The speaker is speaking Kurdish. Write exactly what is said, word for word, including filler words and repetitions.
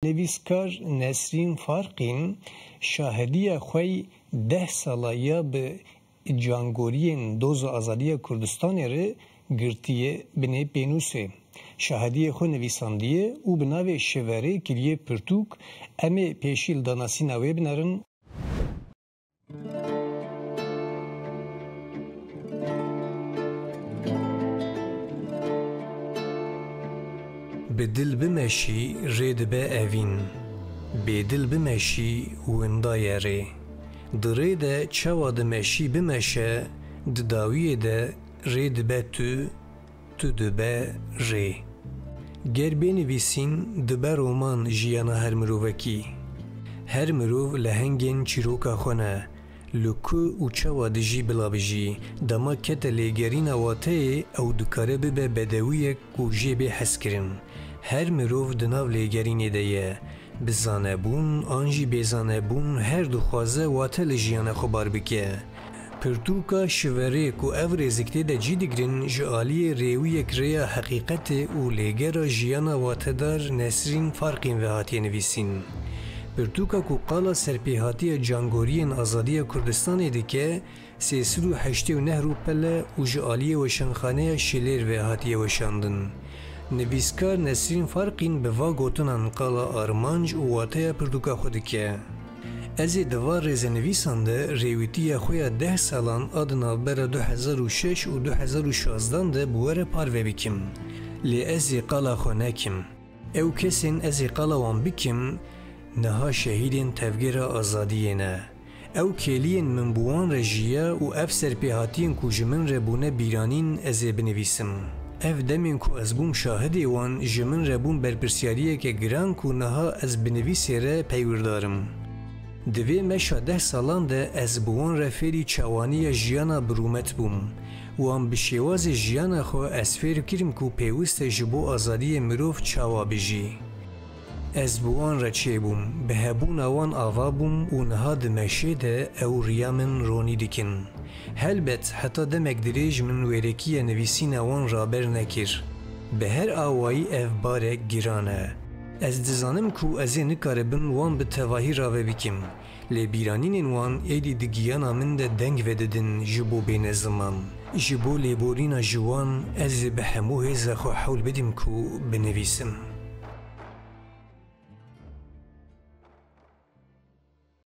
Nivîskar Nesrîn Farqîn şahediya xwe yî deh sala ya bi cangoriyên Doza Azadiya Kurdistanê re girtiye binê pênûsê. Şahediyê xwe nivîsandiye û bi navê Şiverê kiriye pirtûk. Em ê pêşî li danasîna wê binerin. Bi dil bimeşî rê dibe evîn. Bê dil bimeşî winda ye rê. Di rê de çawa dimeşî bimeşe, di dawiyê de rê dibe tu, tu dibe rê. Ger bê nivîsîn dibe roman jiyana her mirovekî. Her mirov lehengên çîroka xwe ne. Li ku û çawa dijî bila bijî, dema kete lêgerîna wateyê ew dikare bibe bedewiyek ku jê bê hezkirin. Her mirov di nav lêgerînê de ye. Bi zanebûn an jî bêzanebûn her dixwaze wate li jiyana xwe bar bike. Pirtûka Şiverê ku ev rêzik tê de cî digirin ji aliyê rêwiyek rêya heqîqetê û lêgera jiyana watedar Nesrîn Farqîn ve hatiye nivîsîn. Pirtûka ku qala serpêhatiya cangoriyên azadiya Kurdistanê dike, sê sed û heştê û neh rûpel e û ji aliyê weşanxaneya Şilêr ve hatiye weşandin. Nivîskar Nesrîn Farqîn bi va gotinan qala armanc û wateya pirtûka xwe dike. Ez ê di va rêzenivîsan de rêwîtiya xwe ya deh salan a di navbera du hezar û şeş û du hezar û şazdan de bi we re parve bikim. Lê ez ê qala xwe nekim. Ew kesên ez ê qala wan bikim, niha şehîdên tevgera azadiyê ne. Ew kêliyên min bi wan re jiya û ev serpêhatiyên ku ji min re bûne bîranîn ez ê binivîsim. Ev demên ku ez bûm şahidê wan ji min re bûn berpirsyariyeke giran ku niha ez bi nivîsê re peywirdar im. Di vê meşa deh salan de ez bi wan re fêrî çawaniya jiyana bi rûmet bûm. Wan bi şêwazê jiyana xwe ez fêr kirim ku pêwist e ji bo azadiyê mirov çawa bijî. Ez bi wan re çêbûm, bi hebûna wan ava bûm û niha di meşê de ew riya min ronî dikin. Helbet heta demek dirêj min wêrekiya nivîsîna wan raber nekir. Bi her awayî ev barek giran e. Ez dizanim ku ez ê nikaribim wan bi tevahî rave bikim. Lê bîranînên wan êdî di giyana min de deng vedidin ji bo bêne ziman. Ji bo lêborîna ji wan ez ê bi hemû hêza xwe hewl bidim ku binivîsim.